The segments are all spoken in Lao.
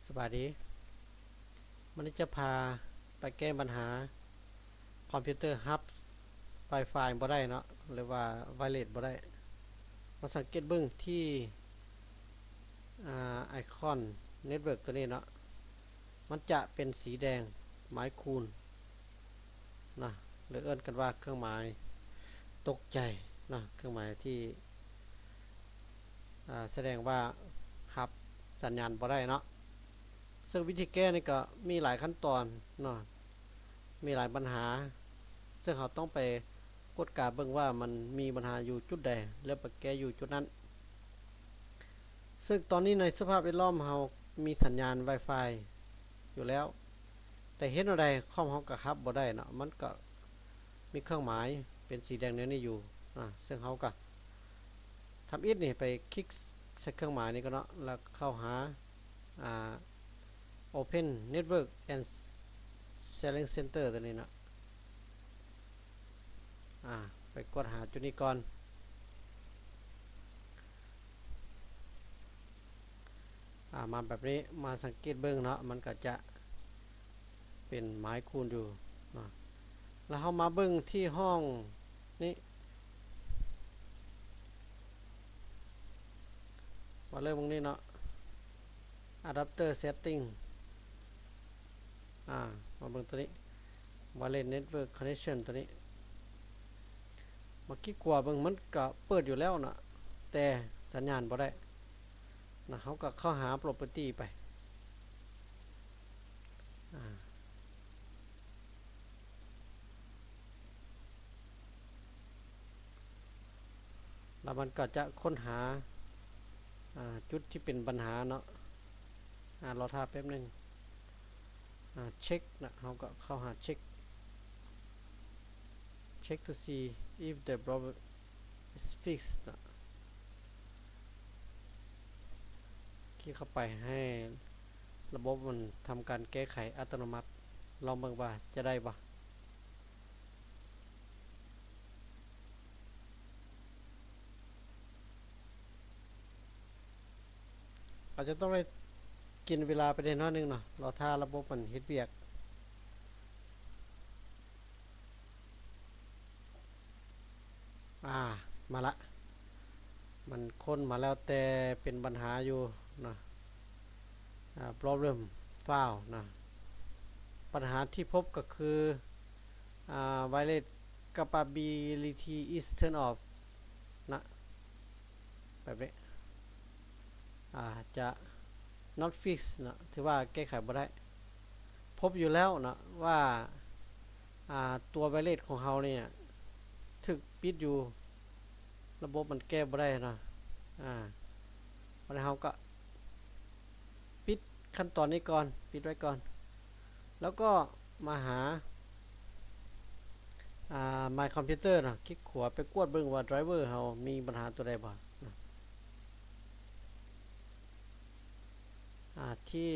ສະບາຍດີ. ມື້ນີ້ຈະພາໄປແກ້ບັນຫາຄອມພິວເຕີຮັບ Wi-Fi ບໍ່ໄດ້ເນາະ ຫຼືວ່າ Wireless ບໍ່ໄດ້. ມາສັງເກດເບິ່ງທີ່ ອາ ໄອຄອນ Network ຕົວນີ້ເນາະ, ມັນຈະເປັນສີແດງໝາຍຄູນນະ ຫຼືເອີ້ນກັນວ່າເຄື່ອງໝາຍຕົກໃຈນະ, ເຄື່ອງໝາຍທີ່ ອາ ສະແດງວ່າຮັບສັນຍານບໍ່ໄດ້ເນາະ. ເຊິ່ງວິທີແກ້ນີ້ກໍມີຫຼາຍຂັ້ນຕອນເນາະ, ມີຫຼາຍບັນຫາ ເຊິ່ງເຮົາຕ້ອງໄປກວດກາເບິ່ງວ່າມັນມີບັນຫາຢູ່ຈຸດໃດ ແລ້ວໄປແກ້ຢູ່ຈຸດນັ້ນ. ເຊິ່ງຕອນນີ້ໃນສະພາບແວດລ້ອມເຮົາມີສັນຍານ Wi-Fi ຢູ່ແລ້ວ, ແຕ່ເຮັດແນວໃດຄອມເຮົາກໍຮັບບໍ່ໄດ້ເນາະ, ມັນກໍມີເຄື່ອງໝາຍເປັນສີແດງແນວນີ້ຢູ່ນະ. ເຊິ່ງເຮົາກໍທຳອິດນີ້ໄປຄລິກໃສ່ເຄື່ອງໝາຍນີ້ກ່ອນເນາະ ແລ້ວເຂົ້າຫາ ອາ Open Network and Sharing Center ຕົວນີ້ເນາະ. ອາ ໄປກວດຫາຈຸດນີ້ກ່ອນ. ອາ ມາແບບນີ້ ມາສັງເກດເບິ່ງເນາະ, ມັນກໍຈະເປັນໝາຍຄູນຢູ່ເນາະ. ແລ້ວເຮົາມາເບິ່ງທີ່ຫ້ອງນີ້ ມາເລີ່ມເບິ່ງນີ້ເນາະ, Adapter Setting. ອາ ມາເບິ່ງຕົວນີ້ Wireless Network Connection ຕົວນີ້. ມາຄລິກຂວາເບິ່ງ, ມັນກະເປີດຢູ່ແລ້ວນະ ແຕ່ສັນຍານບໍ່ໄດ້ນະ. ເຮົາກໍເຂົ້າຫາ Property ໄປ. ອາ ແລ້ວມັນກໍຈະຄົ້ນຫາ ອາ ຈຸດທີ່ເປັນບັນຫາເນາະ. ອາ ລໍຖ້າແປັບໜຶ່ງ. ອາ ເຊັກນະ, ເຮົາກໍເຂົ້າຫາເຊັກ Check to see if the problem is fixed ນະ. ຄລິກເຂົ້າໄປໃຫ້ລະບົບມັນທຳການແກ້ໄຂອັດຕະໂນມັດ, ລອງເບິ່ງວ່າຈະໄດ້ບໍ່. ອາດຈະຕ້ອງໄດ້ກິນເວລາໄປແດ່ໜ້ອຍໜຶ່ງເນາະ, ລໍຖ້າລະບົບມັນເຮັດວຽກ. ອາ ມາລະ, ມັນຄົ້ນມາແລ້ວ ແຕ່ເປັນບັນຫາຢູ່ເນາະ. ອາ problem found ນະ, ບັນຫາທີ່ພົບກໍຄື ອາ wireless capability is turned off ນະ. ແບບນີ້ ອາດຈະ not fixed ເນາະ, ຖືວ່າແກ້ໄຂບໍ່ໄດ້. ພົບຢູ່ແລ້ວເນາະວ່າ ອາ ຕົວ wireless ຂອງເຮົານີ້ຖືກປິດຢູ່, ລະບົບມັນແກ້ບໍ່ໄດ້ເນາະ. ອາ ບັດນີ້ເຮົາກໍປິດຂັ້ນຕອນນີ້ກ່ອນ, ປິດໄວ້ກ່ອນ. ແລ້ວກໍມາຫາ ອາ My Computer ເນາະ, ຄລິກຂວາໄປກວດເບິ່ງວ່າ driver ເຮົາມີບັນຫາຕົວໃດບໍ່ເນາະ. ອາ ທີ່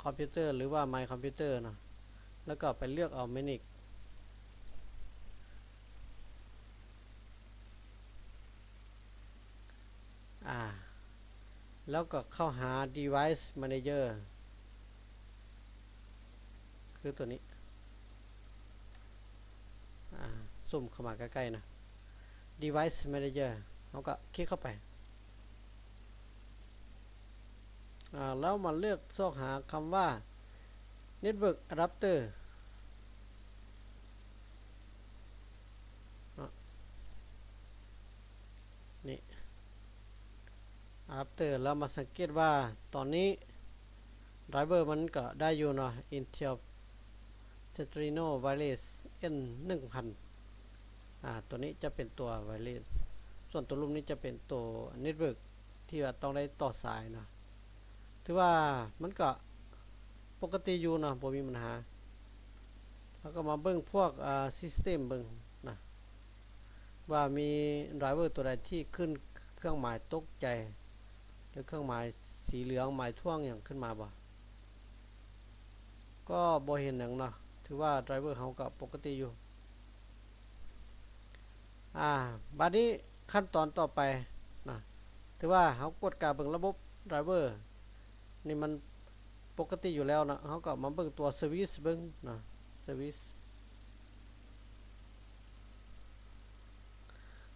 ຄອມພິວເຕີ ຫຼືວ່າ My Computer ເນາະ, ແລ້ວກໍໄປເລືອກເອົາ Manage. ອາ ແລ້ວກໍເຂົ້າຫາ Device Manager ຄືຕົວນີ້. ອາ ຊູມເຂົ້າມາໃກ້ໆນະ, Device Manager ເຮົາກໍຄລິກເຂົ້າໄປ. ອາ ແລ້ວມາເລືອກຊອກຫາຄຳວ່າ Network Adapter ເນາະ, ນີ້ Adapter ແລ້ວມາສັງເກດວ່າຕອນນີ້ driver ມັນກໍໄດ້ຢູ່ເນາະ, Intel Centrino Wireless N ໜຶ່ງພັນ. ອາ ຕົວນີ້ຈະເປັນຕົວ wireless, ສ່ວນຕົວລຸ່ມນີ້ຈະເປັນຕົວ network ທີ່ວ່າຕ້ອງໄດ້ຕໍ່ສາຍເນາະ. ຖືວ່າມັນກໍປົກກະຕິຢູ່ເນາະ, ບໍ່ມີບັນຫາ. ເຮົາກໍມາເບິ່ງພວກ ອາ system ເບິ່ງນະ ວ່າມີ driver ຕົວໃດທີ່ຂຶ້ນເຄື່ອງໝາຍຕົກໃຈ ຫຼືເຄື່ອງໝາຍສີເຫຼືອງໝາຍຖ້ວງຫຍັງຂຶ້ນມາບໍ່? ກໍບໍ່ເຫັນຫຍັງເນາະ, ຖືວ່າ driver ເຮົາກໍປົກກະຕິຢູ່. ອາ ບາດນີ້ຂັ້ນຕອນຕໍ່ໄປນະ, ຖືວ່າເຮົາກວດກາເບິ່ງລະບົບ driver ນີ້ມັນ ປົກກະຕິຢູ່ແລ້ວເນາະ. ເຮົາກໍມາເບິ່ງຕົວເຊີວິສເບິ່ງເນາະ ເຊີວິສ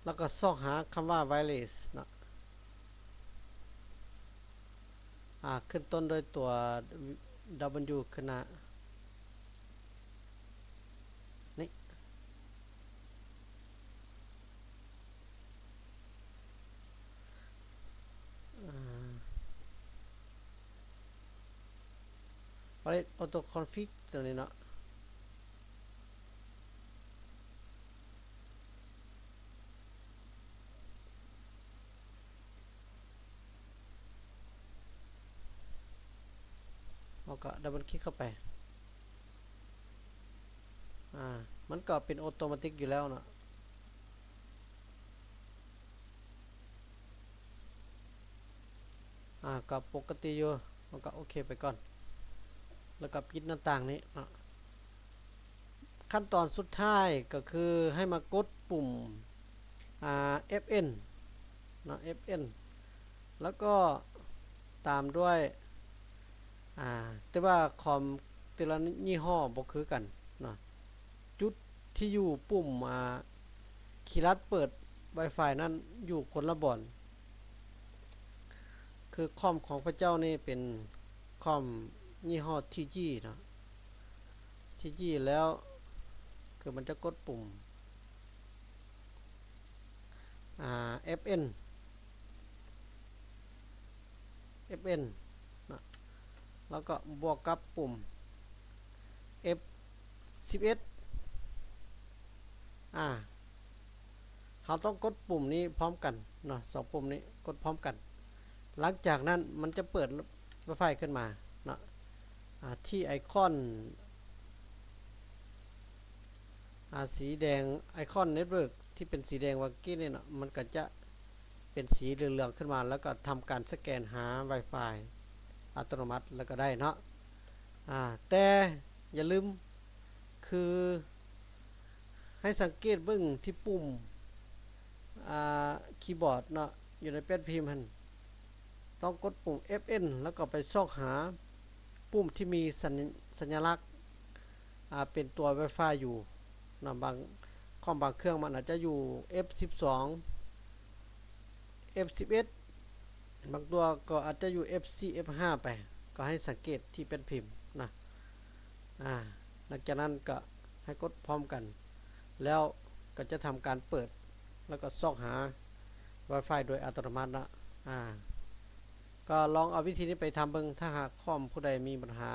ແລ້ວກໍຊອກຫາຄຳວ່າໄວເລສເນາະ ອາ ຂຶ້ນຕົ້ນດ້ວຍຕົວ W ຂຶ້ນໜ້ານີ້ ອາ ໄວເລສ ອໍໂຕ້ຄອນຟິກ ຕົວນີ້ເນາະ. ເຮົາກໍດັບເບິນຄລິກເຂົ້າໄປ ອາ ມັນກໍເປັນໂອໂຕມາຕິກຢູ່ແລ້ວເນາະ. ອາ ກໍປົກກະຕິຢູ່ ເຮົາກໍໂອເຄໄປກ່ອນ ແລ້ວກໍປິດໜ້າຕ່າງນີ້ເນາະ. ຂັ້ນຕອນສຸດທ້າຍກໍຄືໃຫ້ມາກົດປຸ່ມ ອາ ເອັຟເອັນເນາະ ເອັຟເອັນ ແລ້ວກໍຕາມດ້ວຍ ອາ ແຕ່ວ່າຄອມແຕ່ລະຍີ່ຫໍ້ບໍ່ຄືກັນເນາະ ຈຸດທີ່ຢູ່ປຸ່ມ ອາ ຄີລັດເປີດໄວຟາຍນັ້ນຢູ່ຄົນລະບ່ອນ. ຄືຄອມຂອງພະເຈົ້ານີ້ເປັນຄອມຍີ່ຫໍ້ທີຈີເນາະ ທີຈີ ແລ້ວຄືມັນຈະກົດປຸ່ມ ອາ ເອັຟເອັນ ເອັຟເອັນເນາະ ແລ້ວກໍບວກກັບປຸ່ມ ເອັຟສິບເອັດ ອາ ເຮົາຕ້ອງກົດປຸ່ມນີ້ພ້ອມກັນເນາະ ສອງປຸ່ມນີ້ກົດພ້ອມກັນ. ຫຼັງຈາກນັ້ນມັນຈະເປີດໄວຟາຍຂຶ້ນມາເນາະ ອາ ທີ່ໄອຄອນ ອາ ສີແດງ ໄອຄອນເນັດເວີກທີ່ເປັນສີແດງວ່າກີ້ນີ້ເນາະ ມັນກໍຈະເປັນສີເຫຼືອງໆຂຶ້ນມາ ແລ້ວກໍທຳການສະແກນຫາໄວຟາຍອັດຕະໂນມັດແລ້ວກໍໄດ້ເນາະ. ອາ ແຕ່ຢ່າລືມ ຄືໃຫ້ສັງເກດເບິ່ງທີ່ປຸ່ມ ອາ ຄີບອດເນາະ ຢູ່ໃນແປ້ນພິມຫັ້ນ ຕ້ອງກົດປຸ່ມເອັຟເອັນ ແລ້ວກໍໄປຊອກຫາປຸ່ມທີ່ມີສັນ ສັນຍາລັກ ອາ ເປັນຕົວໄວຟາຍຢູ່ເນາະ. ບາງ ຄອມບາງເຄື່ອງມັນອາດຈະຢູ່ເອັຟສິບສອງ ເອັຟສິບເອັດ ບາງຕົວກໍອາດຈະຢູ່ເອັຟສີ່ ເອັຟຫ້າໄປ ກໍໃຫ້ສັງເກດທີ່ແປ້ນພິມນະ. ອາ ຫຼັງຈາກນັ້ນກໍໃຫ້ກົດພ້ອມກັນ ແລ້ວກໍຈະທຳການເປີດ ແລ້ວກໍຊອກຫາໄວຟາຍໂດຍອັດຕະໂນມັດເນາະ. ອາ ກໍລອງເອົາວິທີນີ້ໄປທຳເບິ່ງ ຖ້າຫາກຄອມຜູ້ໃດມີບັນຫາ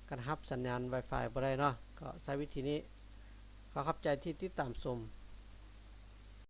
ການຮັບສັນຍານໄວຟາຍບໍ່ໄດ້ເນາະ ກໍໃຊ້ວິທີນີ້. ຂໍຂອບໃຈທີ່ຕິດຕາມຊົມ.